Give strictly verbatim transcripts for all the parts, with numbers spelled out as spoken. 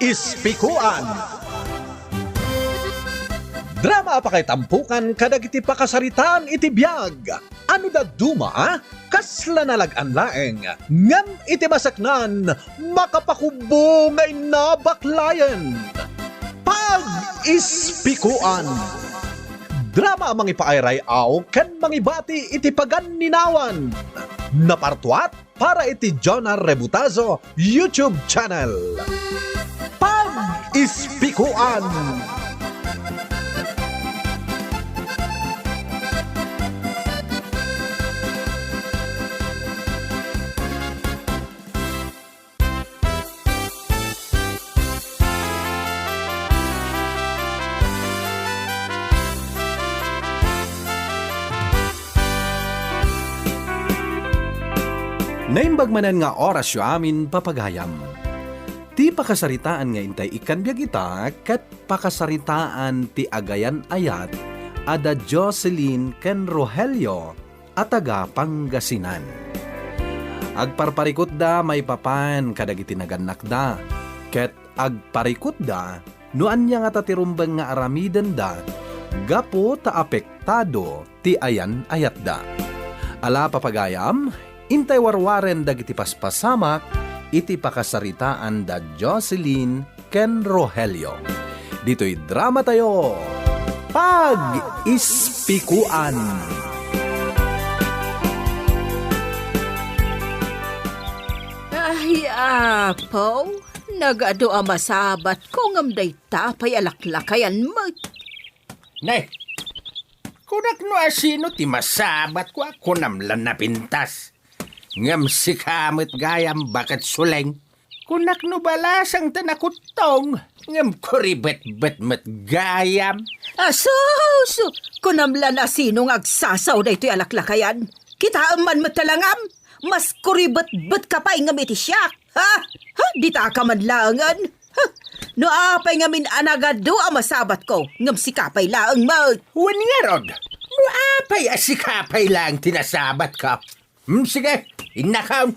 Pag-ispikuan. Drama a pakaitampukan kadagiti pakasaritaan iti biag. Ano dadduma, a? Kasla nalag-an laeng, ngem iti maseknan, makapakubbo nga inna baklayen. Pag-ispikuan. Drama a mangipaayray-aw ken mangibati iti paganninawan. Napartuat para iti Jonah Rebutazo YouTube channel. Pag-ispikuan. Naimbag manen nga orasyo amin, papagayam. Ti pakasaritaan nga intay ikkan biag ita ket pakasaritaan ti agayan-ayat a da Jocelyn ken Rogelio a taga Pangasinan. Agparparikutda maipapan kadagiti nagannakda, ket agparikutda no ania ngata ti rumbeng nga aramidenda gapu ta apektado ti ayan-ayatda. Ala, papagayam, intay warwaren dagiti paspasamak iti pakasaritaan da Jocelyn ken Rogelio. Ditoy dramatayo, Pag-ispikuan. Ay, Apo, nagadu a masabatko ngem dayta pay a laklakayan met. Ne, kunak no asino ti masabatko a kunam la napintas. Ngem sika met gayam, baket Suleng. Kunak no balasang ta nakuttong, ngem kuribetbet met gayam. Asus! Kunam la no asino nga agsasaw daytoy a laklakayan. Kitaem man met ta langam, mas kuribetbet ka pay ngem iti siak. Ha? Ha? Dita ka man laengen? Ha? No apay ngamin a nagadu a masabatko, ngem sika pay laeng met. Wen ngarud, no apay a sika pay laeng ti nasabatko? Hmm, sige, innakon.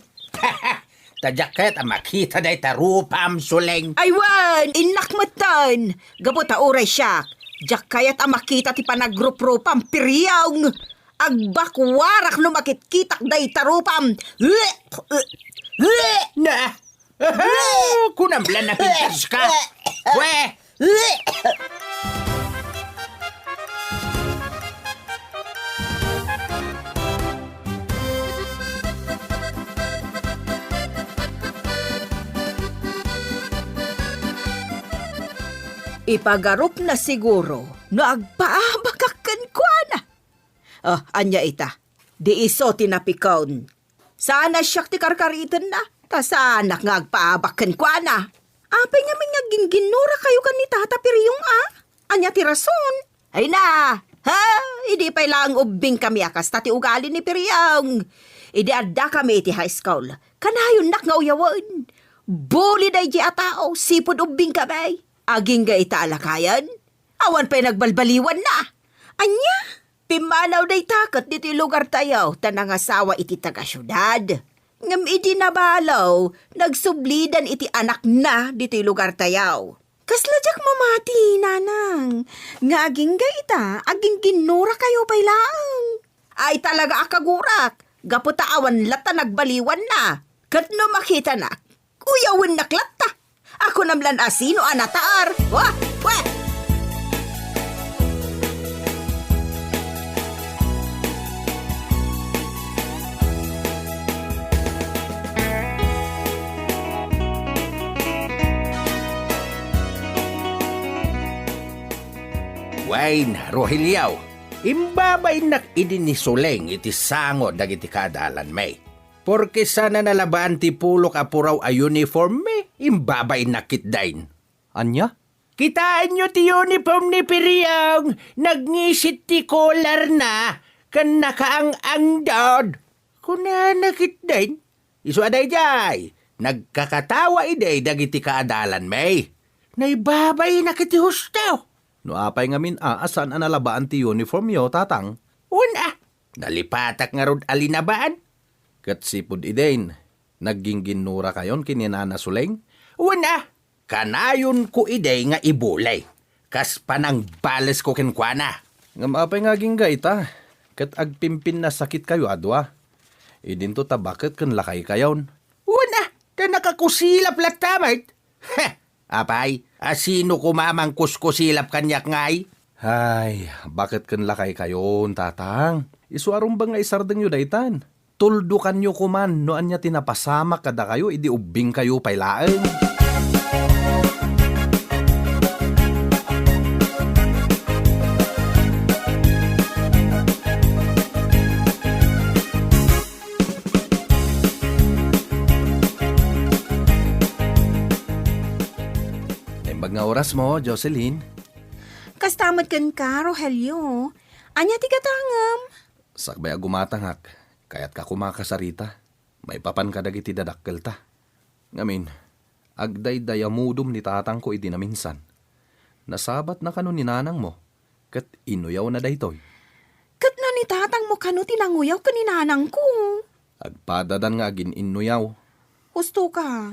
Ta diak kayat a makita dayta rupam, Suleng. Ay wen, innak metten. Gapu ta uray siak, diak kayat a makita ti panagruprupam, Piriong. Agbakwarak no makitkitak dayta rupam. Na, Aha! Kunam la napintas ka! Pwe! Ipagarupna siguro no agpaabakak kenkuana. Oh, ania ita? Di isu ti napikon. Saan a siak ti karkaritenna, ta saanak nga agpaabak kenkuana. Apay ngamin nga agingginnurakayo ken ni Tata Piriong a? Ania ti rason? Ay na! Ha? Idi pay laeng ubbingkami a kasta ti ugali ni Piriong. Idi addakami iti high school, kanayonnak nga uyawen. Buli daydiay a tao, sipud ubbingkami. Agingga ita a lakayen? Awan pay nagbalbaliwanna. Ania? Pimmanaw dayta ket ditoy lugartayo ta nangasawa iti taga-siudad. Ngem idi nabalo, nagsublidan iti anakna ditoy lugartayo. Kasla diak mamati, nanang, nga agingga ita agingginnurakayo pay laeng. Ay talaga a kagurak, gapu ta awan latta nagbaliwanna. Ket no makitanak, uyawennak latta. Kunam lan asino a natar. Wa! Wa! Wen, Rogelio, imbabainnak idi ni Suleng iti sango dagiti kaadalanmi. Porke saan a nalabaan ti pulok a puraw a uniformmi, imbabainnak ketdin. Ania? Kitaenyo ti uniform ni Piriong, nagngisit ti collarna, ken nakaang-angdod. Kunana ketdin, isu a daydiay, nagkakatawa idi dagiti kaadalanmi. Naibabainak iti husto. No apay ngamin a, a saan a nalabaan ti uniformyo, tatang? Wen a, nalipatak ngarud a linabaan. Ket sipud idin, naggingginnurakayon ken ni Nana Suleng? Wen a, Kanayonko idi nga ibuli, kas panangbalesko kenkuana. Ngem apay nga agingga ita? Ket agpimpinnasakitkayo a dua. Idinto ta baket ken lakaykayon. Wen a, ta nakakusilap latta met. Heh! Apay, a sino koma a mangkuskusilap kaniak ngay? Ay, baket ken lakaykayon, Tatang? Isu a rumbeng nga isardengyo daytan. Tuldokanyo koman no ania ti napasamak kadakayo idi ubbingkayo pay laeng. Naimbag nga orasmo, Jocelyn. Kasta met kenka, Rogelio. Ania ti gatangem? Sakbay a gumatangak, kayatka koma a kasarita, maipapan kadagiti dadakkelta. Ngamin, agdaydayamudom ni tatangko idi naminsan. Nasabatna kano ni nanangmo, ket inuyawna daytoy. Ket no ni tatangmo kano ti nanguyaw ken ni nanangko? Agpadadan nga agin-innuyaw. Husto ka.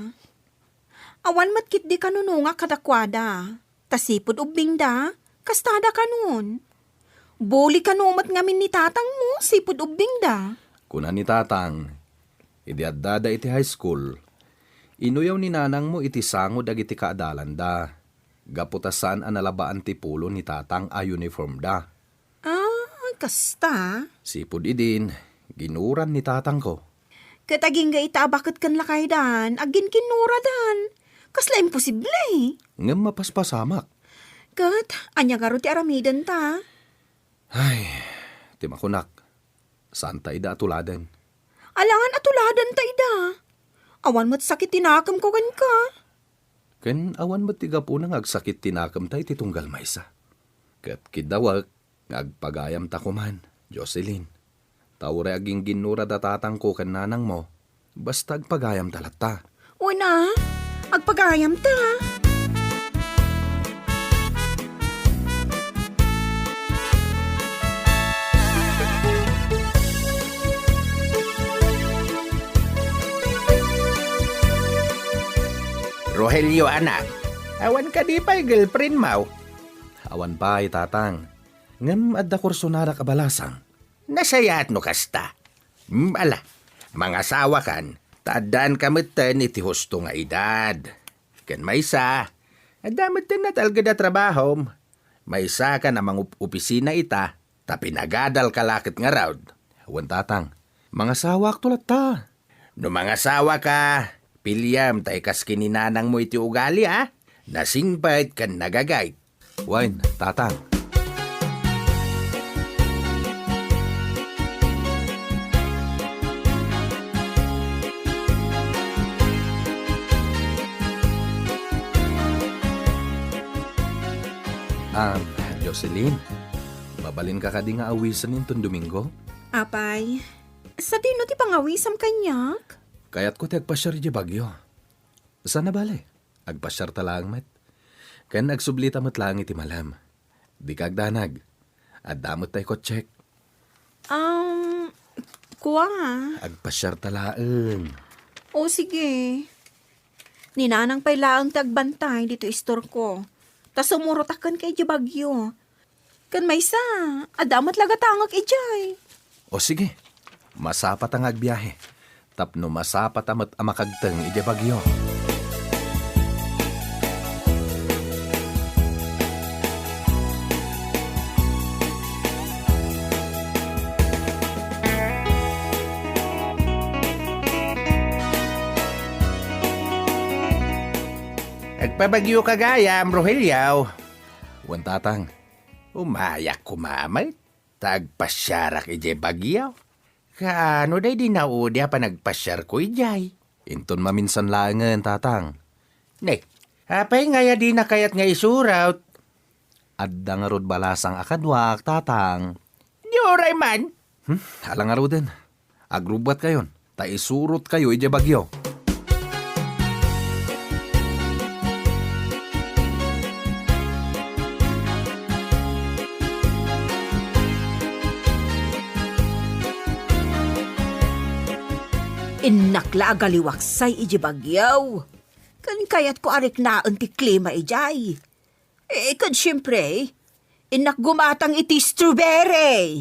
Awan met ketdi kanunongak kadakuada. Ta sipud ubbingda, kastada kanon. Buli kano met ngamin ni tatangmo, sipud ubbingda. Kuna ni tatang, idi addada iti high school, inuyaw ni nanangmo iti sango dagiti kaadalanda, gapu ta saan a nalabaan ti pulo ni tatang a uniformda. Ah, kasta? Sipud idin, ginuran ni tatangko. Ket agingga ita a baket ken lakaydan, agginkinnuradan. Kasla imposible. Ngem mapaspasamak. Ket ania ngarud ti aramidenta? Ay, ti makunak, saanta ida a tuladen. Alangan a tuladenta ida. Awan met sakit ti nakemko kenka. Ken awan met ti gapuna nga agsakit ti nakemta iti tunggal maysa. Ket kiddawek nga agpagayamta koman, Jocelyn. Ta uray agingginnura da tatangko ken nanangmo, basta agpagayamta latta. Una, agpagayamta. Rogelio, anak, awan kadi pay girlfriend mo? Awan pay, tatang. Ngem adda kursonadak a balasang. Nasayaat no kasta. Hmm, ala, mangasawakan, ta addaanka metten iti husto nga edad. Ken maysa, adda metten natalged a trabahom. Maysakan a mangup-opisina ita, ta pinagadalka la ket ngarud. Wen, tatang, mangasawaakto latta. No mangasawaka, piliam ta ikas ken ni nanangmo iti ugali a nasingpet ken nagagayt. Wen, tatang. Ah, Jocelyn, mabalinka kadi nga awisen inton Domingo? Apay, sadino ti pangawisam kaniak? Kayatko ti agpasiar idiay Baguio. Saan a bale, agpasiarta laeng met. Ken agsublita met laeng iti malem. Dika agdanag. Adda met tay kotsek. Um, kua. Agpasiarta laeng. O, sige. Ni nanang pay laeng ti agbantay ditoy istorko. Ta sumurotak kenka idiay Baguio. Ken maysa, adda met la gatangek idiay. O sige, masapata nga agbiahe, tapno masapata met a makagteng idiay Baguio. Agpabagyoka gayam, Rogelio. Wen, tatang. Umayak koma met, ta agpasiarak idiay Baguio. Kaano daydi naudi a panagpasiarko idiay? Inton maminsan laengen, tatang. Ne, apay ngay a dina kayat nga isurot? Adda ngarud balasang a kaduak, tatang. Di uray man. Hmm, ala ngaruden. Agrubbuatkayon, ta isurotkayo idiay Baguio. Innak la agaliwaksay idiay Baguio. Ken kayatko a riknaen ti klima idiay. Eh, ket siempre, innak gumatang iti strawberry.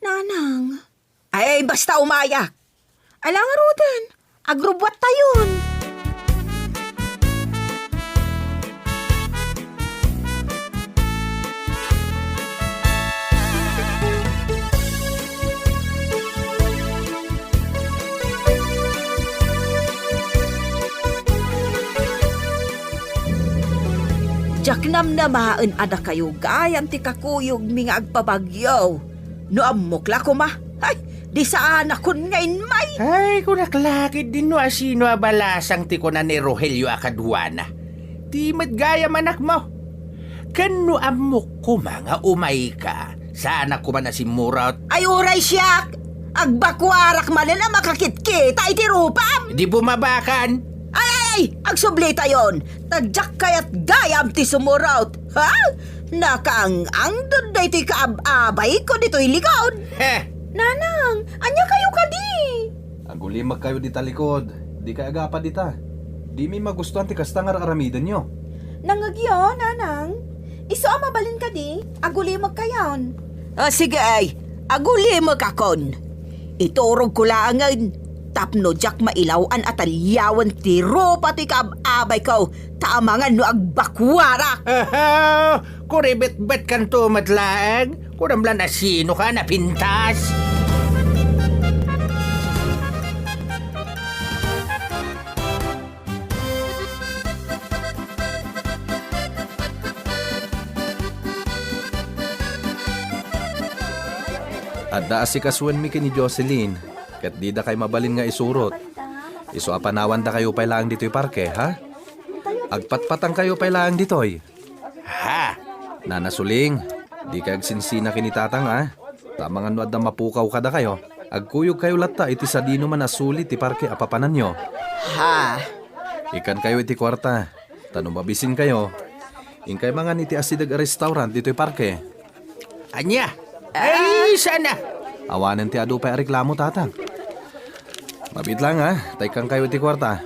Nanang. Ay, basta umayak. Ala ngaruden, agrubbuattayon. Diak namnamaen a dakayo gayam ti kakuyogmi nga agpabagyo. No ammok la koma, ay, di saanakon nga inmay. Ay, kunak la ketdin no asino a balasang ti kuna ni Rogelio a kaduana. Di met gayam anakmo. Ken no ammok koma nga umayka, saanak koma a simmurot. Ay, uray siak! Agbakuarak manen a makakitkita iti rupam! Di bumabakan! Ay, ay, ay! Agsublitayon! Ta diak kayat gayam ti sumurot! Ha? Nakaang-angdon daytoy kaab-abayko ditoy likod! Heh! Nanang, ania kayo kadi? Agulimekkayo dita likod. Dikay agapa dita. Dimi magustuan ti kasta nga ar-aramidenyo. Nangngegyo, Nanang. Isu a mabalin kadi, agulimekkayon. Ah, sige, ay. Agulimekakon. Iturogko laengen tapno diak mailaw-an a taliawen ti rupa ti kaab-abayko, ta amangan no agbakuarak. Aha! Kuribetbetkanto met laeng. Kunam la no sinoka a napintas. Adda asikasuenmi ken ni Jocelyn, ket didakay mabalin nga isurot. Isu a panawandakayo pay laeng ditoy parke, ha? Agpatpatangkayo pay laeng ditoy. Ha? Nana Suling, dikay agsinsina ken ni Tatang, a? Ta amangan no adda mapukaw kadakayo, agkuyogkayo latta iti sadinoman a suli ti parke a papananyo. Ha? Ikkankayo iti kuarta, ta no mabisinkayo, inkay mangan iti asideg a restaurant ditoy parke. Ania? Ay, sana! Awanen ti adu pay a reklamo, Tatang. Mabiit laeng, a? Ta ikkankayo iti kuarta.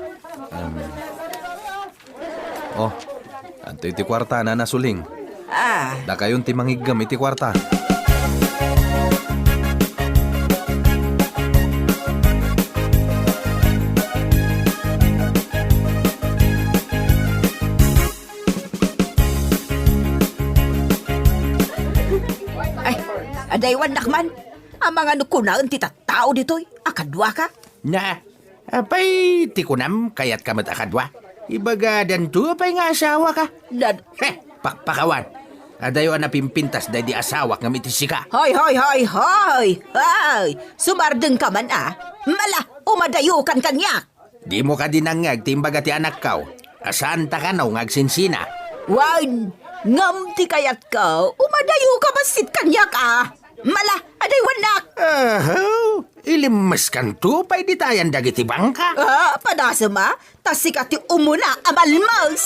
Em, Oh, adtoy ti kuarta, Nana Suling. Ah. Dakayon ti mangiggem iti kuarta. Ay, adaywannak man. Amangan no kunaen ti tattao ditoy a kaduaka? Na, apay, ti kunam, kayatka met a kadua? Ibagadanto pay nga asawaka. Dad- Heh, pakpakawan. Adayo a napimpintas daydi asawak ngem iti sika. Hoy, hoy, hoy, hoy! Hoy! Sumardengka man, a? Mala, umadayokan kaniak! Dimo kadi nangngeg ti imbaga ti anakko a saanta kano nga agsinsina? Wen, ngem ti kayatko, umadayoka bassit kaniak, a? Mala, adaywannak! Ahaw, ilimmeskanto pay ditayan dagiti bangka. Ah, padasem, a? Ta sika ti umuna a malmes!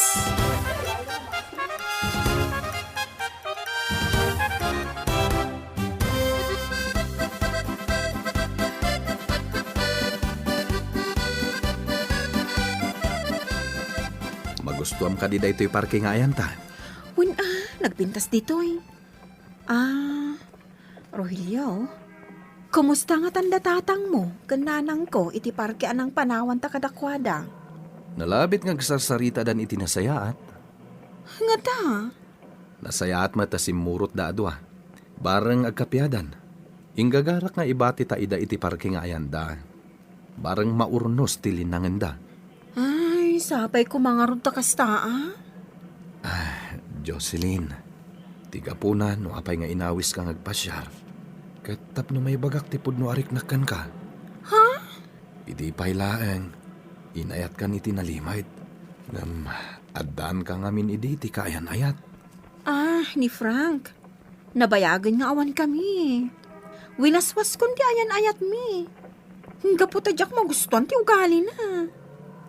Magustuam kadi daytoy parke nga ayanta? Wen a, nagpintas ditoy. Ah, Rogelio, kumusta ngatan da tatangmo ken nanangko iti parke a nangpanawanta kadakuada? Nalabit nga agsarsaritadan iti nasayaat. Ngata? Nasayaat met ta simmurotda a dua. Bareng agkapiadan. Inggagarak nga ibati ta ida iti parke nga ayanda. Bareng maurnos ti linangenda. Ay, sapay koma ngarud ta kasta, a? Ah, Jocelyn, ti gapuna no apay nga inawiska nga agpasiar, ket tapno maibagak ti pudno a riknak kenka. Ha? Idi pay laeng, inayatkan iti nalimed. Ngem addaanka ngamin idi ti kaayan-ayat. Ah, ni Frank. Nabayagen nga awankami. Winaswaskon ti ayan-ayatmi. Gapu ta diak magustuan ti ugalina.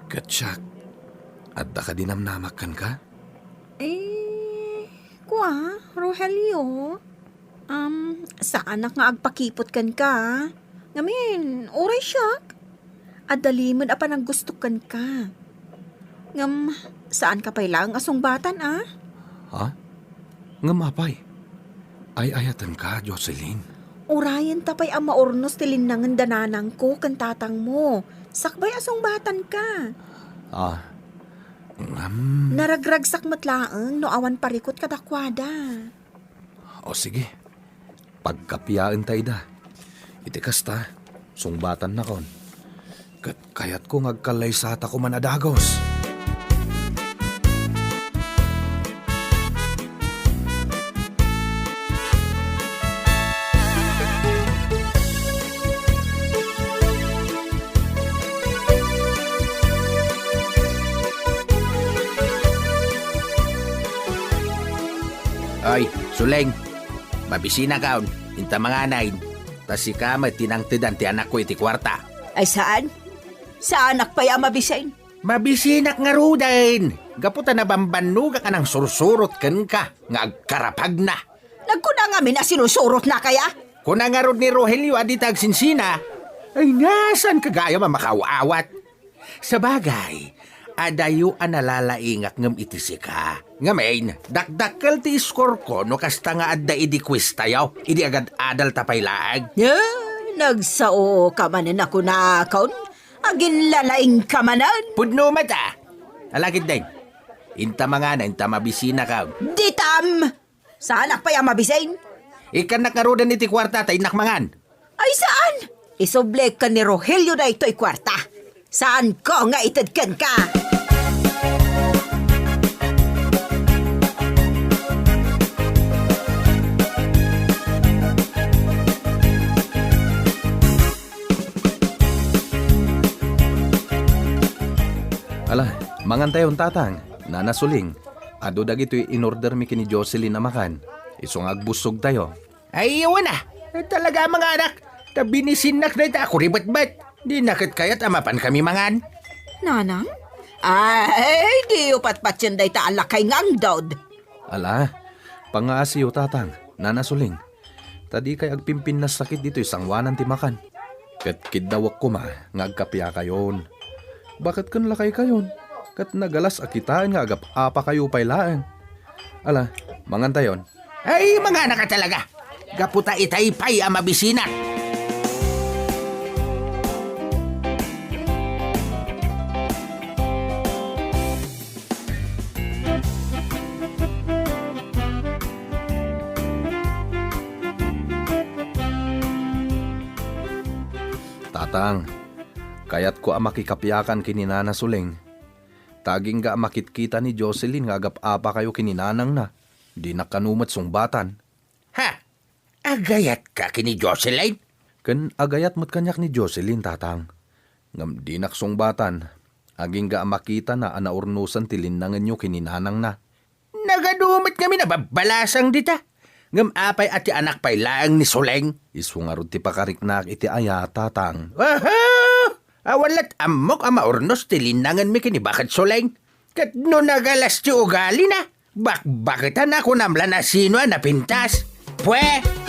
Ket siak, adda kadi namnamak kenka? Eh, kua, Rogelio. Um, saanak nga agpakipot kenka. Ngamin, uray siak. Adda limed a panaggustok kenka. Ngem, saanka pay laeng a sungbatan, a? Ha? Ngem apay? Ay-ayatenka, Jocelyn. Urayenta pay a maurnos ti linnangen da nanangko ken tatangmo. Sakbay a sungbatanka. Ah, ngem. Naragragsak met laeng no awan parikut kadakuada. O sige, pagkapiaenta ida. Iti kasta, sungbatannakon. Ket kayatko nga agkallaysata koman a dagus. Ay, Suleng, mabisinakon, inta manganen, ta sika met ti nangtedan ti anakko iti kuarta. Ay saan? Saanak pay a mabisin? Mabisinak ngaruden, gapu ta nabambannogak a nangsursurot kenka nga agkarapagna. Nagkuna ngamin a sinusurotnaka, ya? Kuna ngarud ni Rogelio a dita agsinsina. Ay, nasaanka gayam a makaaw-awat? Sabagay, adayo a nalalaingak ngem iti sika. Ngamin, dakdakkel ti iskorko no kasta nga adda idi quiz tayo, idi agad-adalta pay laeng. Ay, nagsao ka manen a kunakon? Aginlalaingka manen? Pudno met a. Ala ketdin. Inta manganen ta mabisinakon. Ditam! Saanak pay a mabisin? Ikkannak ngaruden iti kuarta ta innak mangan. Ay saan! Isublik ken ni Rogelio daytoy kuarta. Saanko nga ited kenka. Ala, mangantayon, Tatang, Nana Suling. Adu dagitoy inordermi ken ni Jocelyn a makan. Isu nga agbussogtayo. Ay, awan a. Talaga, manganak. Ta binisinnak dayta a kuribetbet. Dina ket kayat a mapankami mangan. Nanang? Ay, diyo patpatien dayta a lakay nga angdod. Ala, pangngaasiyo, Tatang, Nana Suling. Ta dikay agpimpinnassakit ditoy sangoanan ti makan. Ket kiddawek koma nga agkapiakayon. Baket ken lakaykayon, ket nagalas a kitaen nga agap-apakayo pay laeng. Ala, mangantayon. Ay, manganak a talaga! Gapu ta itay pay a mabisinak. Tatang, kayatko a makikapiakan ken ni Nana Suling. Ta agingga a makitkita ni Jocelyn nga agap-apakayo ken ni nanangna. Dinak kano met sungbatan. Ha? Agayatka ken ni Jocelyn? Ken agayat met kaniak ni Jocelyn, Tatang. Ngem dinak sungbatan, agingga a makitana a naurnosen ti linnangenyo ken ni nanangna. Nagadu met ngamin a babbalasang dita. Ngem apay a ti anak pay laeng ni Suleng? Isu ngarud ti pakariknaak iti ayat, Tatang. Aha! Awan la't ammok a maurnos ti linnangenmi ken ni Baket Suleng. Ket no nagalas ti ugalina, bakbaketan a kunam la no sino a napintas. Pwe!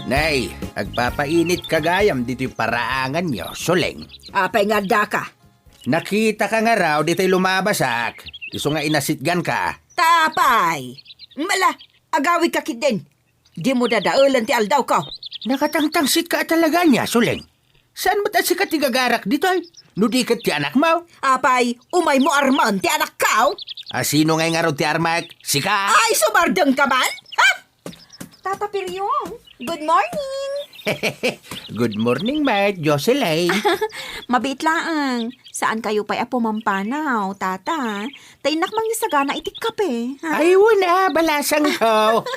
Nay, agpapainitka gayam ditoy paraanganyo, Suleng. Apay nga addaka? Nakitaka ngarud ditoy lumabasak, isu nga inasitganka. Tapay! Mala, agawidka ketdin. Dimo dadaelen ti aldawko. Nakatangtangsitka a talaga ania, Suleng? Saan met a sika ti gagarak ditoy? No di ket ti anakmo? Apay, umaymo armen ti anakko? A sino ngay ngarud ti armek? Sika? Ay, sumardengka man? Ha? Tata Piryong, good morning! Good morning met, Jocelyn. Mabiit laeng. Saankayo pay a pumampanaw, Tata? Ta innak mangisagana iti kape, ha? Ay, wen a, balasangko.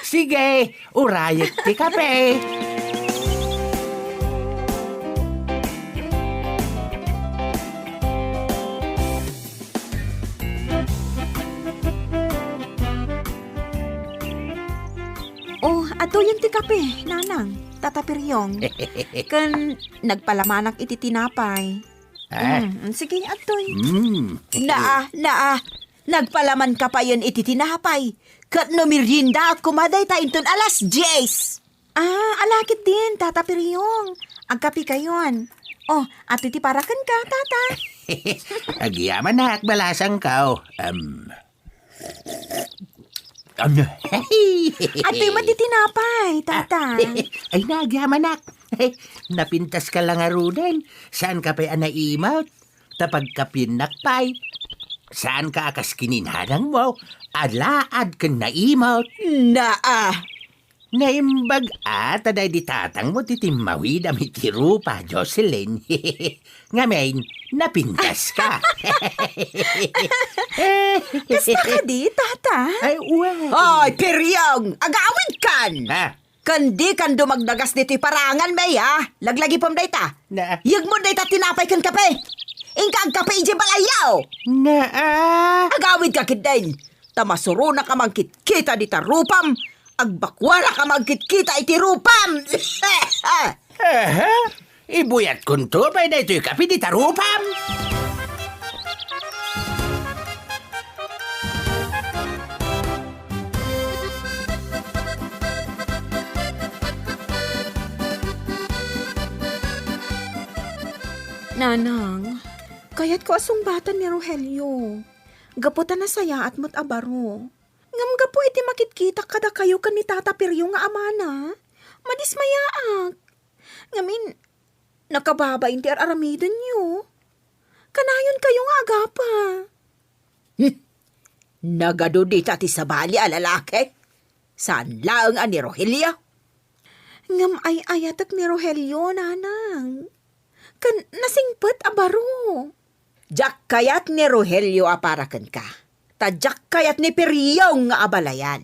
Sige, urayek ti kape. Oh, adtoyen ti kape, Nanang, Tata Piryong. Ken nagpalamanak iti tinapay. Ah. Mm, sige, adtoy. Mm. Naa, naa. Nagpalamanka payen iti tinapay. Ket no meriendaak koma dayta inton alas dies. Ah, ala ketdin, Tata Piriong. Agkapekayon. Oh, adtoy ti para kenka, Tata. Agyamanak, balasangko. Em. Ano? Adtoy met ti tinapay, Tata. Ah, ay, nagyamanak. Napintaska la ngaruden. Saanka pay a naimot? Ta pagkapiennak pay, saanka a kas kininanangmo, alaad ken naimot. Naa. Naimbag a ta daydi tatangmo ti timmawidam iti rupa, Jocelyn. Ngamin, napintaska. Kasta kadi, Tata? Ay, uwa. Ay, Piriong! Agawidkan! Ha? Ken dikan dumagdagas ditoy paranganmi, ha? Laglagipem dayta. Na- Yegmo dayta tinapay ken kape. Inka agkape idiay balayyo. Naa. Agawidka ketdin. Ta masuronaka mangkitkita dita rupam. Agbakuarak a mangkitkita iti rupam. Aha. Ibuyatkonto pay daytoy kape dita rupam. Nanang, kayatko a sungbatan ni Rogelio. Gapu ta nasayaat met a baro. Ngem gapu iti makitkitak kadakayo ken ni Tata Pirio nga amana, madismayaak. Ngamin, nakababain ti ar-aramidenyo. Kanayonkayo nga agapa. Hmm. Nagadu dita ti sabali a lalaki. Saan laeng a ni Rogelio. Ngem ay-ayatek ni Rogelio, nanang. Ken nasingpet a baro. Diak kayat ni Rogelio a para kenka. Ta diak kayat ni Piriong nga abalayan.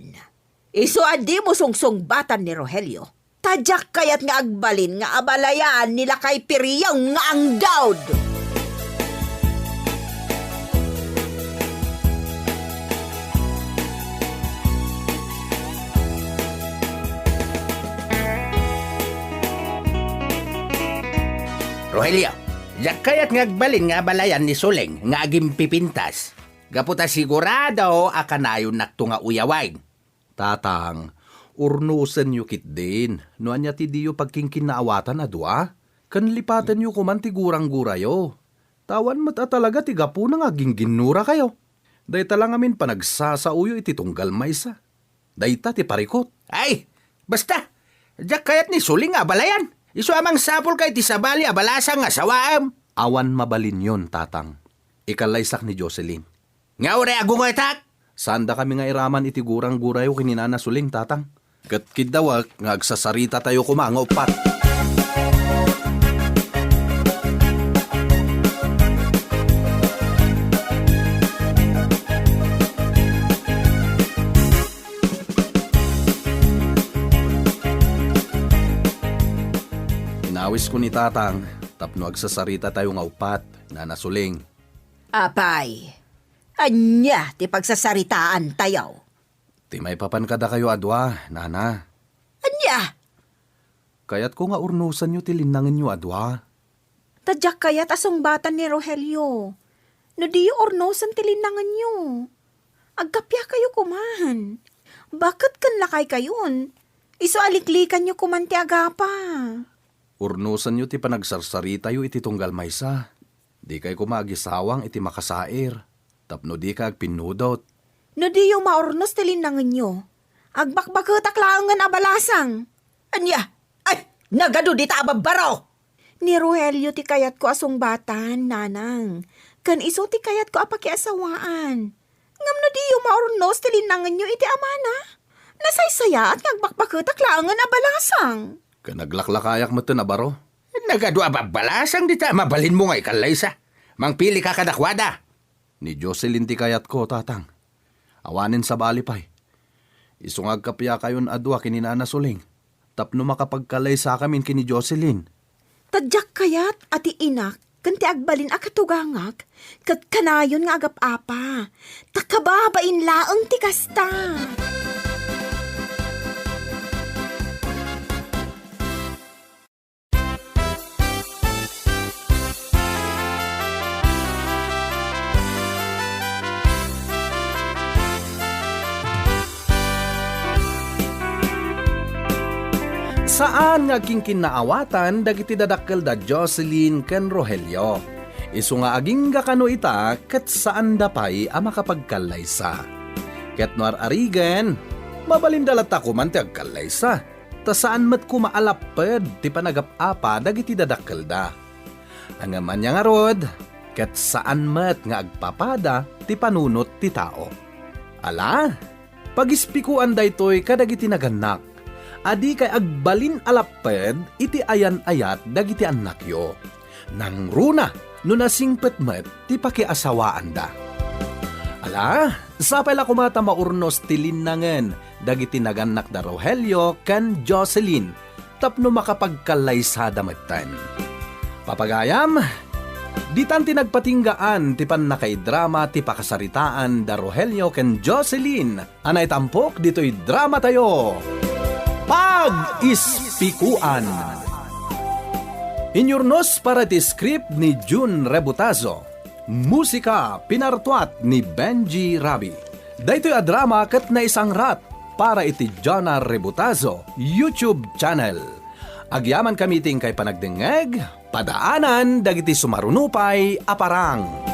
Isu a dimo sungsungbatan ni Rogelio. Ta diak kayat nga agbalin nga abalayan ni lakay Piriong nga angdud. Rogelio, diak kayat nga agbalin nga abalayan ni Suling nga agimpipintas. Gapu ta sigurado a kanayonnakto nga uyawen. Tatang, urnosenyo ketdin no ania ti diyo pagkinkinnaawatan a dua, ken lipatenyo koman ti guranggorayo. Ta awan met a talaga ti gapuna nga aggingginnurakayo. Dayta la ngamin panagsasaoyo iti tunggal maysa. Dayta ti parikut. Ay, basta! Diak kayat ni Suling nga abalayan. Isu a mangsapulka iti sabali a balasang nga asawaem. Awan mabalinyon, Tatang. Ikallaysak ni Jocelyn. Nga uray agungoytak? Saandakami nga iraman iti guranggorayo ken ni Nana Suling, Tatang. Ket kiddawek nga agsasaritatayo koma nga uppat. Inawisko ni Tatang tapno agsasaritatayo nga uppat, Nana Suling. Apay, ania ti pagsasaritaantayo? Ti maipapan kadakayo a dua, Nana. Ania? Kayatko nga urnosenyo ti linnangenyo a dua. Ta diak kayat a sungbatan ni Rogelio. No diyo urnosen ti linnangenyo, agkapiakayo koman. Baket ken lakaykayon, isu a liklikanyo koman ti agapa. Urnosenyo ti panagsarsaritayo iti tunggal maysa. Dikay koma agisawang iti makasair, tapno dika agpinnudot. No diyo maurnos ti linnangenyo, agbakbaketak laengen a balasang. Ania? Ay, nagadu dita a babbaro! Ni Rogelio ti kayatko a sungbatan, Nanang. Ken isu ti kayatko a pakiasawaan. Ngem no diyo maurnos ti linnangenyo iti amana, nasaysayaat nga agbakbaketak laengen a balasang. Ken aglaklakayak metten a baro. Nagadu a babbalasang dita a mabalinmo nga ikallaysa. Mangpilika kadakuada. Ni Jocelyn ti kayatko, Tatang. Awanen sabali pay. Isu nga agkapiakayon a dua ken ni Nana Suling, tapno makapagkallaysakamin ken ni Jocelyn. Ta diak kayat a ti inak ken ti agbalin a katugangak ket kanayon nga agap-apa, ta kababain laeng ti kasta. Saan nga agkinkinnaawatan dagiti dadakkelda Jocelyn ken Rogelio. Isu nga agingga kano ita ket saanda pay a makapagkallaysa. Ket no ar-arigen, mabalinda latta koman ti agkallaysa, ta saan met koma a lapped ti panagap-apa dagiti dadakkelda. Ngem ania ngarud, ket saan met nga agpapada ti panunot ti tao. Ala, pagispikoan daytoy kadagiti nagannak a dikay agbalin a lapped iti ayan-ayat dagiti annakyo. Nangruna no nasingpet met ti pakiasawaanda. Ala, sapay la koma ta maurnos ti linnangen dagiti nagannak da Rogelio ken Jocelyn tapno makapagkallaysada metten. Papagayam, ditan ti nagpatinggaan ti pannakaidrama ti pakasaritaan da Rogelio ken Jocelyn a naitampok ditoy dramatayo, Pag-Ispikuan. Inyurnos para ti script ni Jun Rebutazo. Musika, pinartuat ni Benji Rabi. Daytoy a drama ket naisangrat para iti Jana Rebutazo YouTube channel. Agyamankami iti inkay panagdengngeg, padaanan dagiti sumaruno pay a parang.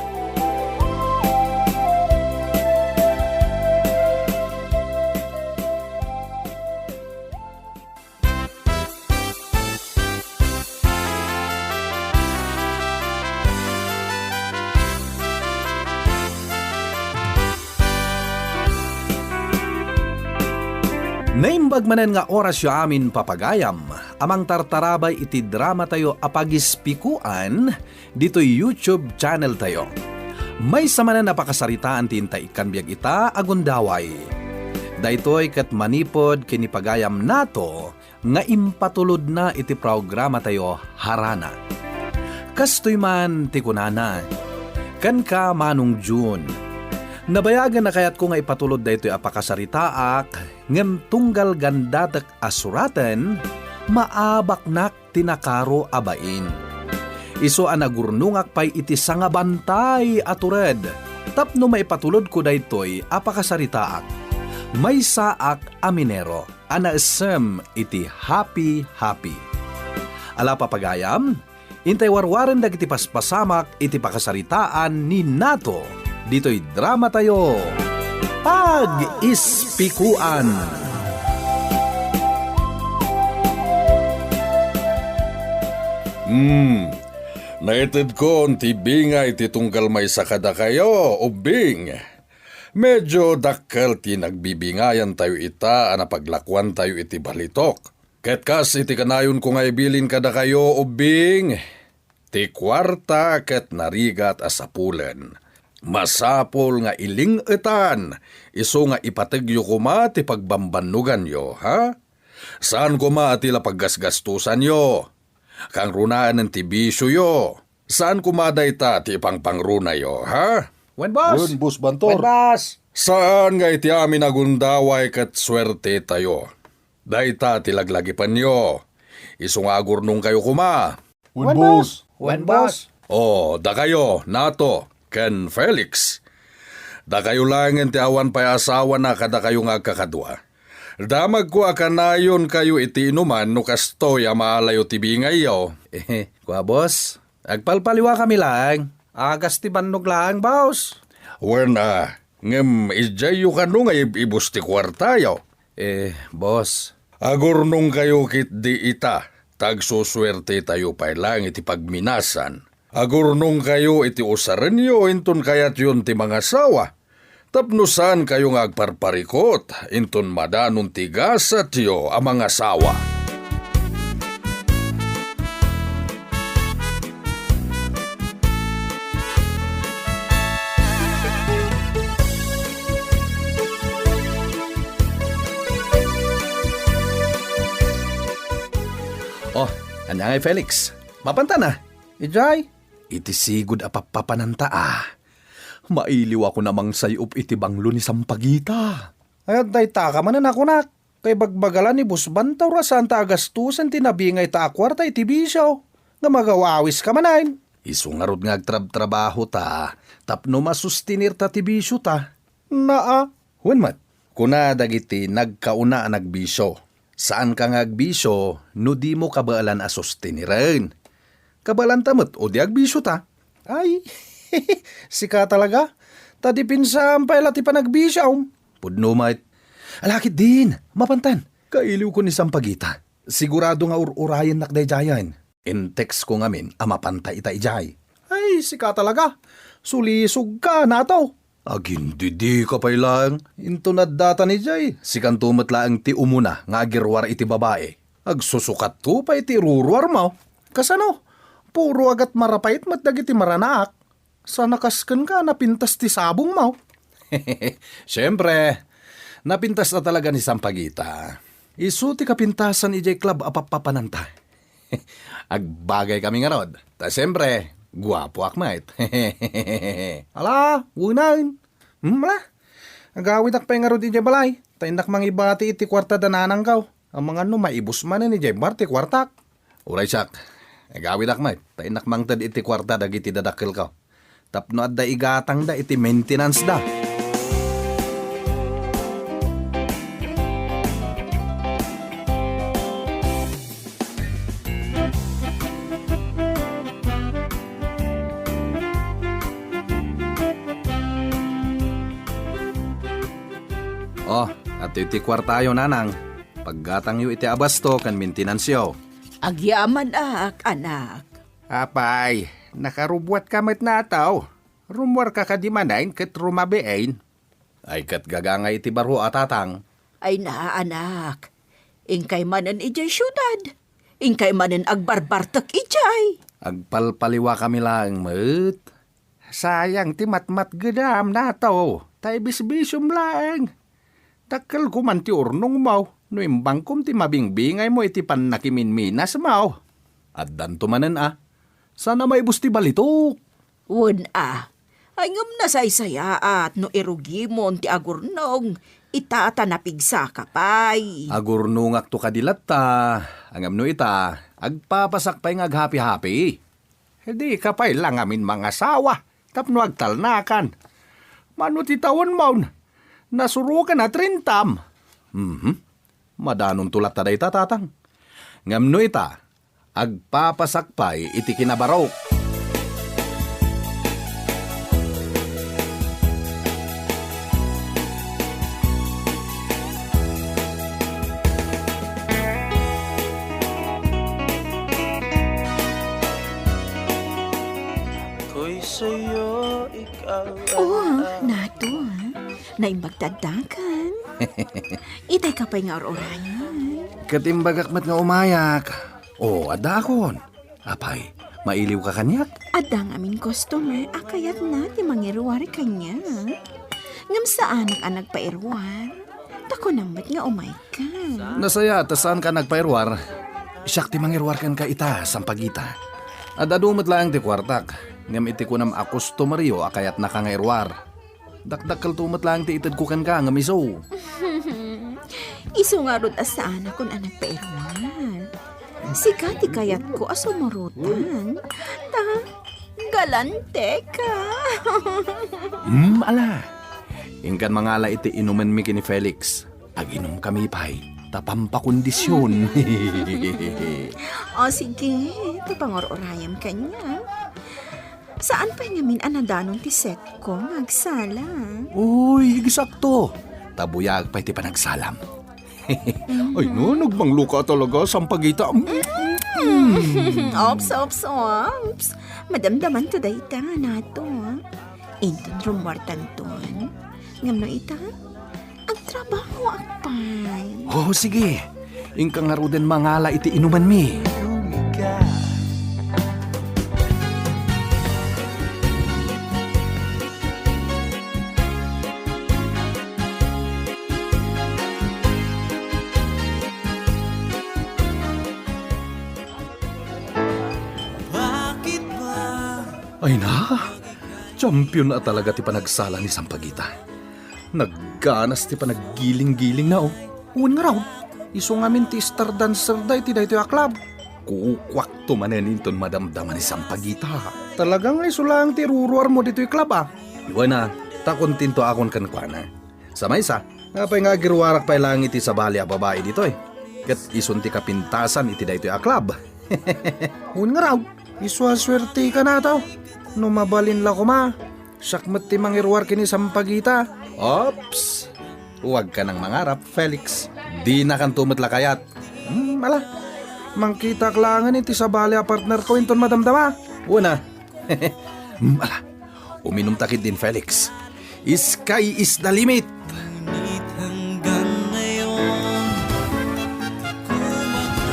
Naimbag manen nga orasyo amin, papagayam, a mangtartarabay iti dramatayo a Pagispikoan ditoy YouTube channeltayo. Maysa manen a pakasaritaan ti inta ikkan biag ita a gundaway. Daytoy ket manipud ken ni pagayam Nato nga impatulodna iti programatayo harana. Kastoy man ti kunana, "Kenka, Manong Jun, nabayagen a kayatko nga ipatulod daytoy a pakasaritaak, ngem tunggal gandatek a suraten, maabaknak ti nakaro a bain. Isu a nagurnongak pay iti sangabantay a tured tapno maipatulodko daytoy a pakasaritaak. Maysaak a minero a naessem iti Happy Happy." Ala, papagayam, intay warwaren dagiti paspasamak iti pakasaritaan ni Nato ditoy dramatayo, Pag-Ispikoan. Hmm, naitedkon ti bingay ti tunggal maysa kadakayo, Ubbing. Medyo dakkel ti nagbibingayantayo ita a napaglakuantayo iti balitok. Ket kas iti kanayonko nga ibilin kadakayo, Ubbing, ti kuarta ket narigat a sapulen. Masapul nga iling-etan, isu nga ipategyo koma ti pagbambannoganyo, ha? Saan koma ti la paggasgastosanyo. Kangrunaen ti bisioyo. Saan koma dayta ti ipangpangrunayo, ha? Wen, boss. Wen, Boss Bantor. Wen, boss. Saan nga iti amin a gundaway ket suertetayo. Dayta ti laglagipenyo. Isu nga agurnongkayo koma. Wen, Wen, boss. Boss. Wen, boss. O, dakayo, Nato, ken Felix. Dakayo laengen ti awan pay asawana kadakayo nga agkakadua. Damagko a kanayonkayo iti inuman no kastoy a maalayo ti bingayyo. Eh, kua, boss, agpalpaliwakami laeng. Agas ti bannog laeng, boss. Wen a, ngem idiayyo kano nga ib-ibus ti kuartayo. Eh, boss. Agurnongkayo ketdi ita, ta agsusuertetayo pay laeng iti pagminasan. Agurnongkayo iti usarenyo inton kayatyon ti mangasawa, tapno saankayo nga agparparikut inton madanon ti gasatyo a mangasawa. Oh, ania ngay, Felix? Mapanta na? Idiay? Iti sigud a pappapananta a. Mailiwakon a mangsay-op iti banglo ni Sampaguita. Ay, adda itaka manen a kunak. Kaibagbagalan ni Boss Bantor a saanta a gastusen ti nabingayta a kuarta iti bisio. Nga magaw-awiska manen. Isu ngarud nga agtrabtrabahota tapno masustenirta ti bisiota. Naa. Wen met, kuna dagiti nagkauna a nagbisio, Saanka nga agbisio no dimo kabaelan a sustiniren. Kabaelanta met odi agbisiota. Ay, sika talaga. Ta depensaam pay la ti panagbisiom. Pudno met. Ala ketdin, mapantan. Kailiwko ni Sampaguita. Sigurado nga ur-urayennak daydiayen. In-text ko ngamin a mapanta ita idiay. Ay, sika talaga. Sulisogka, Nato. Agindidika pay laeng. Inton addatan idiay, sikanto met laeng ti umuna nga agiruar iti babai. Agsusukatko pay ti iruruarmo. Kasano? Puro agatmara pay met dagiti maranaak. Sana kas kenka, napintas ti sabongmo. Siempre, napintas a talaga ni Sampaguita. Isu ti kapintasan idiay club a pappapananta. Agbagaykami ngarud. Ta siempre, guapoak met. Ala, wenno. Hmm, ala. Agawidak pay ngarud idiay balay. Ta innak mangibati iti kuarta da nanangko. Amangan no maibus manen idiay bar ti kuartak. Uray siak, agawidak met, ta innak mangted iti kuarta dagiti dadakkelko. Tapno adda igatangda iti maintenance da. Oh, adtoy ti kuartayo, nanang. Paggatangyo iti abasto ken maintenanceyo. Agyamanak, anak. Apay, nakarubbuatka met, Nato. Rummuarka kadi manen ket rumabiin? Ay, ket gagangay iti baro a tatang. Ay na, anak. Inkay manen idiay siudad. Inkay manen agbarbartek idiay. Agpalpaliwakami laeng met. Sayang ti matmatgedam, Nato. Ta ibisbisiom laeng. Dakkelko man ti urnongmo no imbangkom ti mabingbingaymo iti pannakiminminasmo. Addanto manen a. Sana maibus ti balitok. Wen a. Ay ngem nasaysayaat no irugimon ti agurnong ita ta napigsaka pay. Agurnongakto kadi latta, ngem no ita, agpapasak pay nga aghapi-hapi. Dika pay la ngamin mangasawa tapno agtalnakan. Mano ti tawenmon? Nasurokan a trintam. Mhm. Madanonto latta dayta, tatang. Ngem no ita, agpapasak pay iti kinabarok. Ako'y sa'yo, ikaw ang Oh, akin. Nato, ah. Naimbag ti addakan. Itay ka pay nga ur-urayan. Ket imbagak met nga umayak. Oh, addaakon. Apay, mailiwka kaniak? Adda ngamin customer a kayatna ti mangiruar kaniak. Ngem saanak a nagpairuar. Ta kunam met nga umayka. Nasayaat ta saanka a nagpairuar. Siak ti mangiruar kenka ita, Sampaguita. Ad-adu met laeng ti kuartak, ngem iti kunam a customeryo a kayatnaka nga iruar. Dakdakkelto met laeng ti itedko kenka ngem isu. Isu ngarud a saanakon a nagpairuar. Sika ti kayatko a sumurotang. Ta, galanteka. Hmm, ala. Inkan mangala iti inumenmi ken ni Felix. Aginumkami pay, ta pampakondision. O sige, ta pangur-urayam kaniak. Saan pay ngamin a nadanon ti setko nga agsala? Uy, eksakto. Ta buyaag pay ti panagsalam. Ay na, nagmangloka talaga, Sampaguita. Mm. Ops, ops, ops. Madamdamanto dayta, Nato. Inton rummuartanton. Ngem no ita, agtrabahoak pay. Oh, sige. Inka ngaruden mangala iti inumanmi. Ay na, champion a talaga ti panagsala ni Sampaguita. Nagganas ti panaggiling-gilingna, oh. Wen ngarud, isu ngamin ti star dancer da iti daytoy a club. Kukuakto manen inton madamdama ni Sampaguita. Talaga nga isu laeng ti iruruarmo ditoy club, ah. Wen a, ta kontentoakon kenkuana. Sa maysa, apay nga agiruarak pay laeng iti sabali a babai ditoy? Ket isun ti kapintasan iti daytoy a club. Wen ngarud, isu a suerteka nataw. No mabalin la koma, siak met ti mangiruar ken ni Sampaguita. Ops! Huwag ka nang mangarap, Felix. Dinakanto met la kayat. Hmm, ala. Mangkitak laengen iti sabali a partnerko inton madamdama. Wen a. Hmm, ala. Uminumta ketdin, Felix. Sky is the limit. Ngunit hanggang ngayon, di ko makakayanan.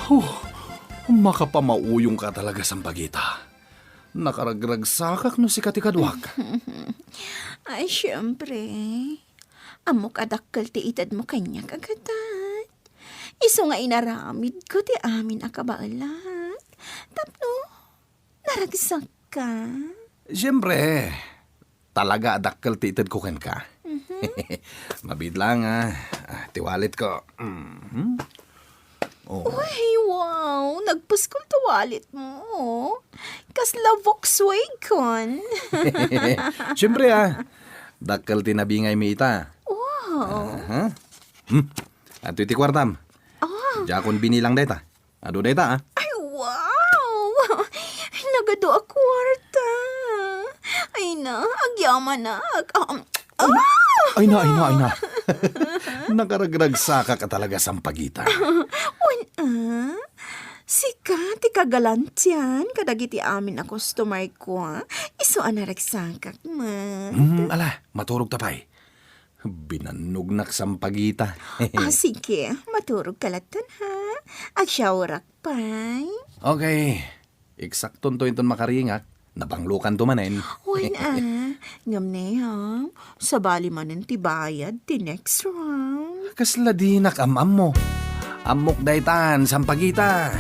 Huh, makapamauyong ka talaga, Sampaguita. Nakaragragsakak no sika ti kaduak. Ay, siyempre. Ammok a dakkel ti itedmo kaniak, a gadat. Isu nga inaramidko ti amin a kabaelak. Tapno naragsakka. Siyempre, talaga a dakkel ti itedko kenka. Mhm. Mabiit laeng, ah. Ah, ti walletko. Mhm. Oh. Uy, wow! Nagpuskol ti walletmo. Kasla Volkswagen. Siyempre, ah. Dakkel ti nabingaymi ita. Wow! Aha. Hmm. Adtoy ti kuartam. Ah. Diakon binilang dayta. Adu dayta, ah. Ay, wow! Nagadu a kuarta. Ay na, agyamanak. Ah, um, ah! Ay na, ay na, ay na. Nakaragragsakak a talaga, Sampaguita. Wen a? Sika ti kagalantian kadagiti amin a customer ko, ah. Isu a naragsakak met. Mm, ala, maturog ta pay. Binannognak, Sampaguita. Ah, sige. Maturog ka latta, ha? Agsiawrak pay. Okay. Eksaktonto inton makaringak. Nabanglokanto manen. Wen a. Ngem ne, ha? Sabali manen ti bayad ti next round. Kasla dinak am-ammo. Ammok daytan, Sampaguita.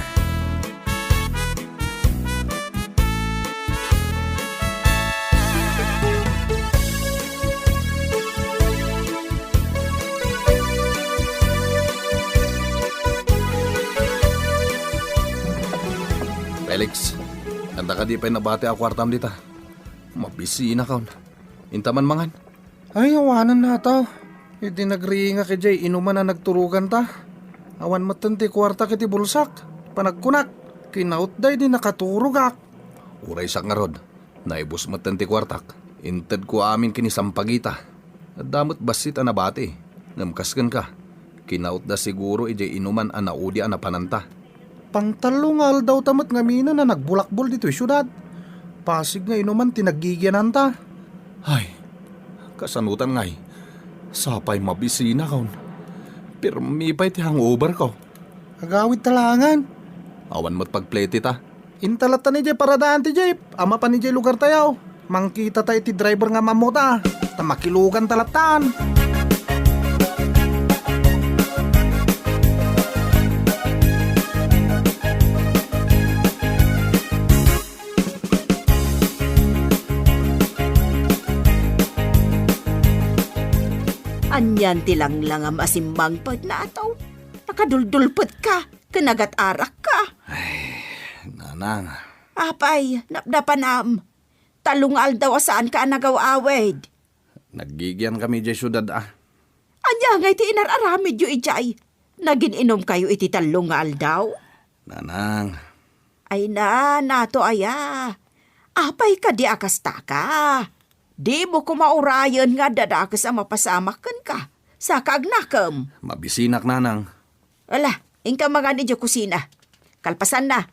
Felix, adda kadi pay nabati a kuartam dita? Mabisinakon. Inta man mangan. Ay, awanen nataw. Idi nagringak idiay inuman a nagturoganta, awan metten ti kuartak iti bulsak. Panagkunak, kinautda idi nakaturogak. Uray siak ngarud, naibus metten ti kuartak. Intedko amin ken ni Sampaguita. Adda met bassit a nabati, ngem kas kenka, kinautda siguro idiay inuman a naudi a napananta. Pangtallo nga aldawta met ngamin a nagbulakbol ditoy siudad. Pasig nga inuman ti naggigiananta. Ay, kasanotan ngay? Sapay mabisinakon. Pirmi pay ti hangover ko. Agawidta laengen. Awan met pagpletita. Inta latta idiay paradaan ti jeep a mapan idiay lugartayo. Mangkitata iti driver nga am-ammota, ta makiluganta lattan. Anian ti langlangam a simmangpet nataw? Nakaduldulpetka ken nagat-arakka. Ay, nanang. Apay, napnapanam. Tallo nga aldaw a saanka a nagaw-awid. Naggigiankami idiay siudad a. Ania ngay ti inar-aramidyo idiay? Nagin-inumkayo iti tallo nga aldaw? Nanang. Ay na, nato aya. Apay kadi a kastaka? Dimo koma urayen nga adda dakes a mapasamak kenka. Saka agnakem. Mabisinak, nanang. Ala, inka mangan idiay kusina. Kalpasanna,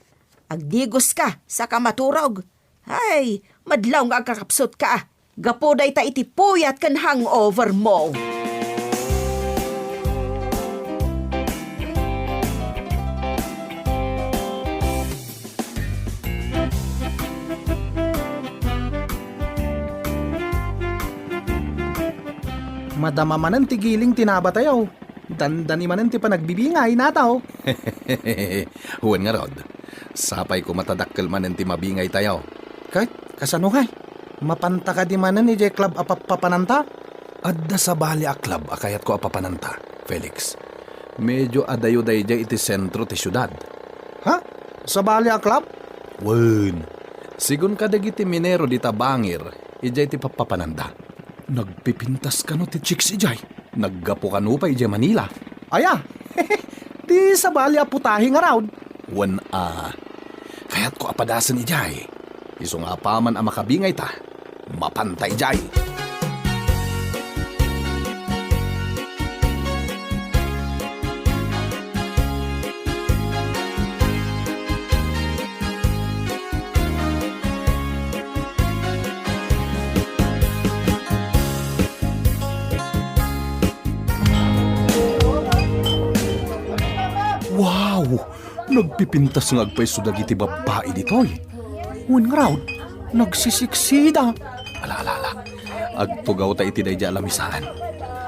agdigoska, saka maturog. Ay, madlaw nga agkakapsutka. Gapu dayta iti puyat ken hangover mo. Madama manen ti giling ti nabatayo. Dandani manen ti panagbibingay nataw. Wen ngarud, sapay koma ta dakkel manen ti mabingaytayo. Ket kasano ngay? Mapanta kadi manen idiay club a pappapananta? Adda sabali a club a kayatko a papananta, Felix. Medio adayo daydiay iti sentro ti siudad. Ha? Sabali a club? Wen, sigun kadagiti minero dita bangir, idiay ti pappapananda. Nagpipintas kano ti chicks idiay? Naggapu kano pay idiay Manila? Aya, ti sabali a putahe ngarud. Wen a, kayatko a padasen idiay. Isu nga apaman a makabingayta, mapanta idiay. Wow! Nagpipintas nga agpayso dagiti babbai ditoy. Wen ngarud, nagsisiksida. Ala, ala, ala. Agtugawta iti daydiay a lamisaan.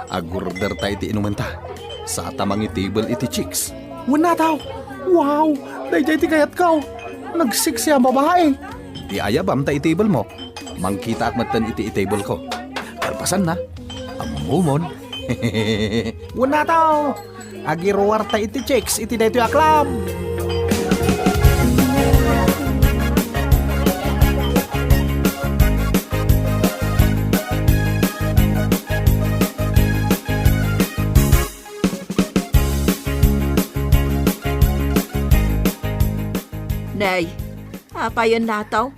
Agorderta iti inumenta. Sata mangi-table iti chicks. Wen nataw. Wow! Daydiay ti kayatko. Nagsiksi a babai. Ti ayabam ta i-table mo. Mangkitaak metten iti i-table ko. Kalpasanna, ammomon. Wen nataw. Agiruarta iti chicks iti daytoy a club. Nay, apayen nataw?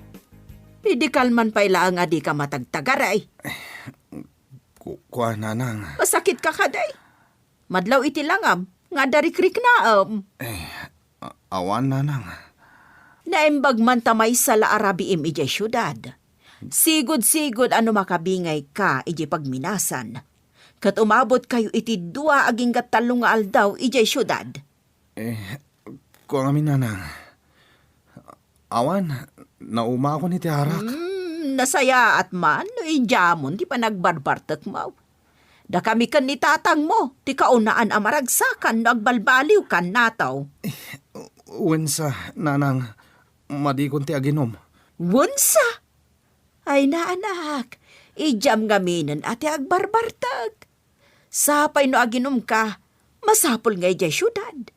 Idi kalman pay laeng a dika matagtagaray. Ku-, kua, nanang. Masakit ka kadi? Madlaw iti langam, nga adda rikriknaem. Eh, a-, awan, nanang. Naimbag man ta maysa la a rabiim idiay siudad. Sigud-sigud a no makabingay ka idiay pagminasan, ket umabot kayo iti dua agingga tallo nga aldaw idiay siudad. Eh, kua ngamin, nanang. Awan, naumakon iti arak. Hmm, nasayaat man no idiamon ti panagbarbartekmo. Dakami ken ni tatangmo ti kaunaan a maragsakan no agbalbaliwkan nataw. Eh, wensa, nanang, madikon ti aginom. Wensa? Ay, naanak, idiam ngaminen a ti agbarbartek. Sapay no aginumka, masapul nga idiay siudad.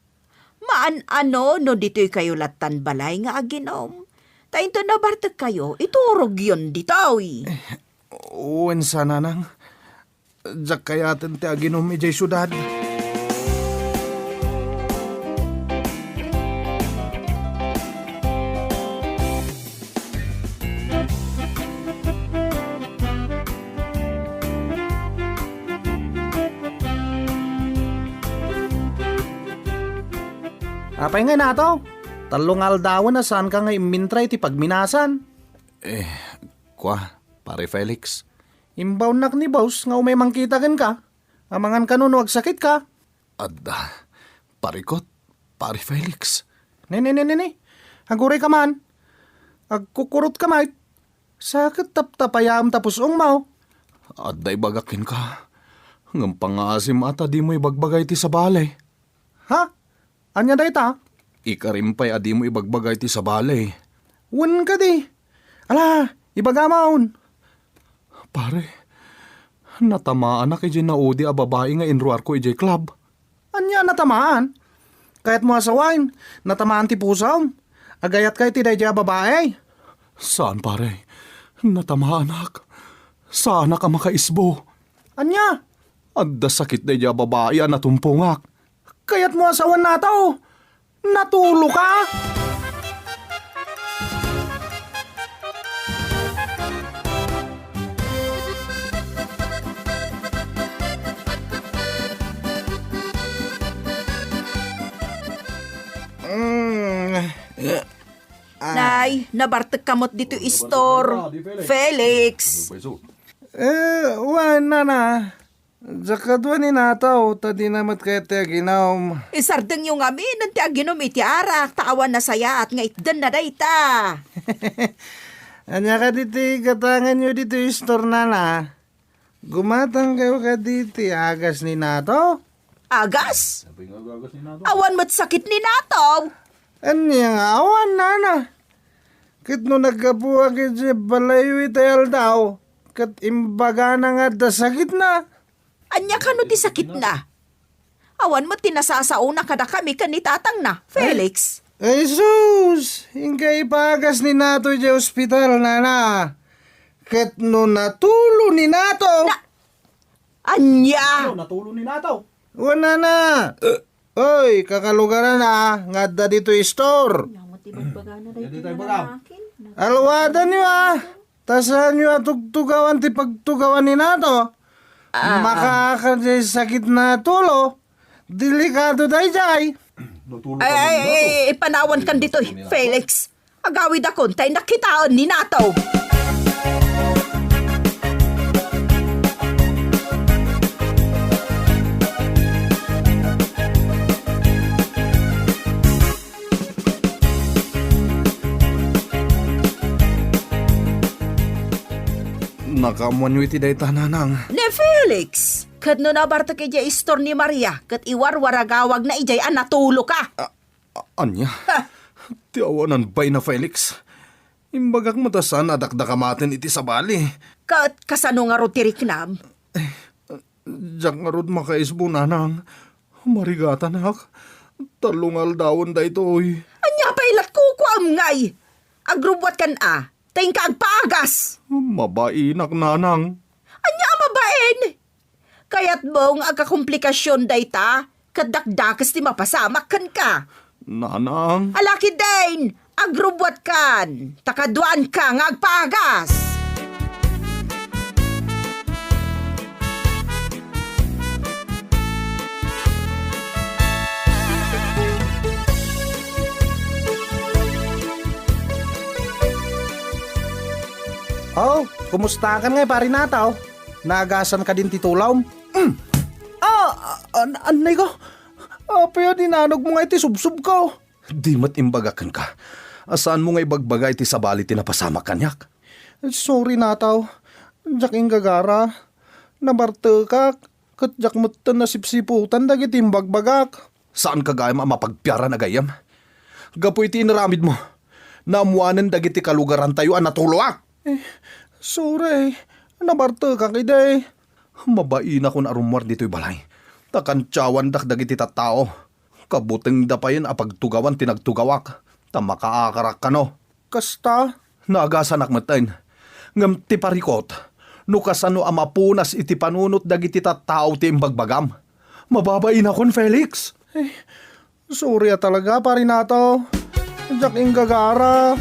Maan-ano no ditoy kayo lattan balay nga aginom. Ta inton nabartek kayo, iturogyon ditoy. Eh, wen sa, nanang. Diak kayaten ti aginom idiay siudad. Apay nga nataw? Tallo nga aldawen a saanka nga immintra iti pagminasan. Eh, kua, Pare Felix. Imbaonnak ni boss nga umay mangkita kenka. Amangan kano no agsakitka? Adda, parikot, Pare Felix. Ne, ne, ne, ne, ne. Aguray ka man. Agkukurot ka met. Sa ket taptapayaem ta pus-ongmo. Adda ibagak kenka. Ngem pangngaasim a ta dimo ibagbagay ti sabali. Ha? Ania dayta? Ikarim pay a dimo ibagbagay ti sabali. Wen kadi. Ala, ibagamon. Pare, natamaanak idiay naudi a babai nga inruarko idiay club. Ania natamaan? Kayatmo a sawen, natamaan ti pusom? Agayatka iti daydiay a babai? Saan, pare. Natamaanak. Saanak a makaisbo. Ania? Adda sakit daydiay a babai a natumpongak. Kayatmo a sawen nataw? Natuloka? Mm. Ah. Nay, nabartek ka met ditoy istor. Felix. Eh, wen, nana. Diak kadua ni nataw, ta dina met kayat ti aginom. Isardengyo ngamin ti aginom iti arak, ta awan nasayaat nga itdenna dayta. Ania kadi ti gatanganyo ditoy istor, nana? Gumatangkayo kadi ti agas ni nataw? Agas? Awan met sakit ni nataw. Ania nga awan, nana? Ket no naggapuak idiay balayyo itay aldaw, ket imbagana nga adda sakitna. Ania kano ti sakitna? Awan met ti nasasaona kadakami ken ni tatangna, Felix. Ay sus! Inka ipagas ni Nato idiay ospital, nana. Ket no natulo ni Nato. Na-, ania? Ano, natulo ni Nato? Wen, nana. Oy, kakalugaran a, nga adda ditoy store. Ania met ibagbagana daytoy nga lalakin? Alwadanyo a. Ta saanyo a tugtugawan ti pagtugawan ni Nato. Ah. Makaakar diay sakit na tulo. Delikado daydiay. Ay, ay, ay, ay, ipanawankan ditoy, Felix. Agawidakon ta innak kitaen ni Nato. Nakaammoanyo iti dayta, nanang. Ni Felix, ket no nabartek idiay istor ni Maria, ket iwarwaragawagna idiay a natuloka. A-, a-, ania? Ha? Ti awanan baina, Felix. Imbagak met a saan a dakdakamaten iti sabali. Ket kasano ngarud ti riknam? Diak ngarud makaisbo, nanang. Marigatanak. Tallo nga aldawen daytoy. Ania pay lat kukuam ngay? Agrubbuatkan a, ta inka agpaagas. Mabainak, nanang. Ania a mabain? Kayatmo nga agkakomplikasion dayta, ket dakdakes ti mapasamak kenka. Nanang. Ala ketdin, agrubbuatkan, ta kaduaanka nga agpaagas. Oh, kumustakan ngay, Pari Nato? Naagasan kadin ti tulom? Mm. Ah, an-, annay ko. Apay a dinanogmo nga iti subsobko? Di met imbagak kenka a saanmo nga ibagbaga iti sabali ti napasamak kaniak? Sorry, Nato. Diak inggagara. Nabartekak, ket diak metten nasipsiputan dagiti imbagbagak. Saanka gayam a mapagpiaran a gayyem? Gapu iti inaramidmo, naammoanen dagiti kalugarantayo a natuloak. Eh, sorry. Nabartekak idi. Mabainakon a rummuar ditoy balay, ta kantiawandak dagiti tattao. Kabutengda payen a pagtugawan ti nagtugawak, ta makaakarak kano. Kasta? Naagasanak metten. Ngem ti parikut, no kasano a mapunas iti panunot dagiti tattao ti imbagbagam, mababainakon, Felix. Eh, sorry a talaga, Pari Nato. Diak inggagara.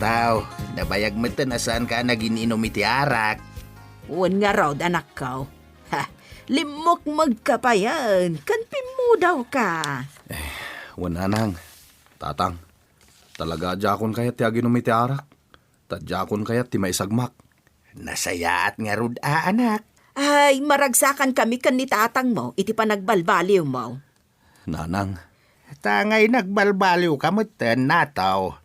Nato, nabayag metten a saanka a nagin-inum iti arak. Wen ngarud, anakko. Ha, limmukmegka payen, ken pimmudawka. Eh, wen, nanang, tatang, talaga a diakon kayat ti aginum iti arak. Ta diakon kayat ti maisagmak. Nasayaat ngarud a, anak. Ay, maragsakankami ken ni tatangmo iti panagbalbaliwmo. Nanang. Ta ngay nagbalbaliwka metten, Nato.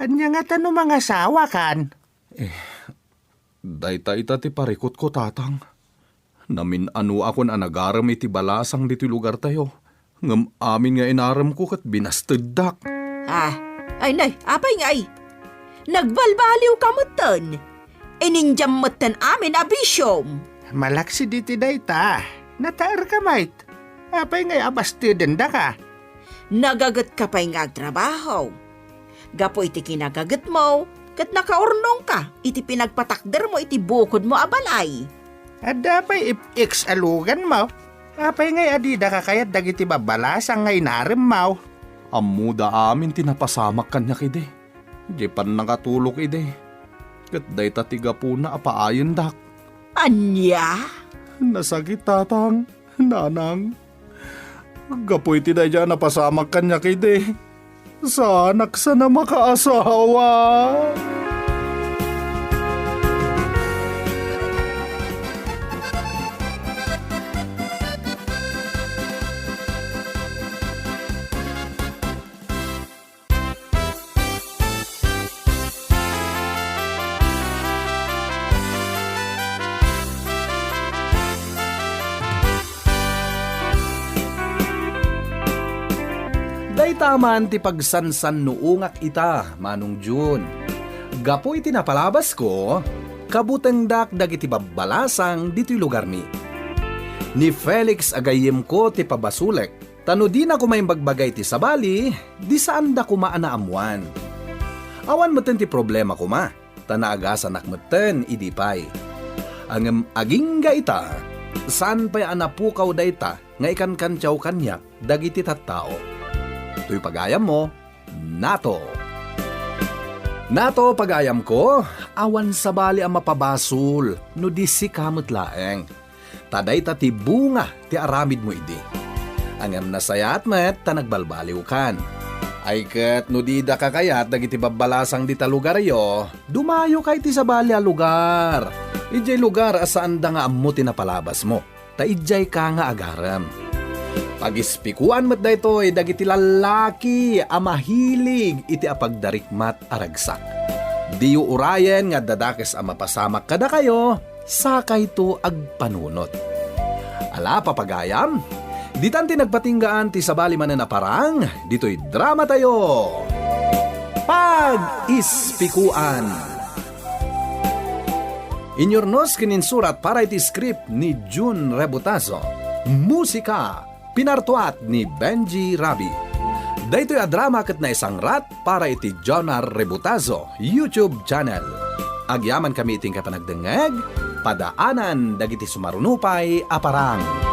Ania ngata no mangasawakan? Eh, dayta ita ti parikutko, tatang. Namin-anoakon a nagarem iti balasang ditoy lugartayo, ngem amin nga inaremko ket binasteddak. Ah, ay nay, apay ngay? Nagbalbaliwka metten. Inindiam metten amin a bisiom. Malaksid iti dayta, nataerka met. Apay ngay a bastedendaka? Nagagetka pay nga agtrabaho. Gapu iti kinagagetmo, ket nakaurnongka iti pinagpatakdermo iti bukodmo a balay. Adda pay ip-, X a luganmo? Apay ngay a didaka kayat dagiti babbalasang nga inaremmo? Ammoda amin ti napasamak kaniak idi. Di pannakatulok idi. Ket dayta ti gapuna a paayendak. Ania? Nasakit, tatang, nanang. Gapu iti daydiay a napasamak kaniak idi, saanak sana makaasawa. Dayta man ti pagsansannuongak ita, Manong Jun. Gapu iti napalabasko, kabutengdak dagiti babbalasang ditoy lugarmi. Ni Felix a gayyemko ti pabasolek, ta no dina koma imbagbaga iti sabali, di saanda koma a naammoan. Awan metten ti problema koma, ta naagasanak metten idi pay. Ngem agingga ita, saan pay a napukaw dayta nga ikankantiaw kaniak dagiti tattao. Toy pagayammo, Nato. Nato, pagayamko, awan sabali a mapabasol no di sika met laeng. Ta dayta ti bunga ti aramidmo idi. Ngem nasayaat met ta nagbalbaliwkan. Ay ket no dida kakayat dagiti babbalasang dita lugaryo, dumayoka iti sabali a lugar. Idiay lugar a saanda nga ammo ti napalabasmo, ta idiayka nga agarem. Pagispikoan met daytoy dagiti lallaki a mahilig iti apagdarikmat a ragsak. Diyo urayen nga adda dakes a mapasamak kadakayo, sakayto agpanunot. Ala, papagayam, ditan ti nagpatinggaan ti sabali manen a parang ditoy dramatayo. Pag-ispikoan. Inyurnos ken insurat para iti script ni Jun Rebutazo. Musika, pinartuat ni Benji Rabi. Daytoy a drama ket naisangrat para iti Jonah Rebutazo YouTube channel. Agyamankami iti inkay panagdengngeg, padaanan dagiti sumaruno pay a parang.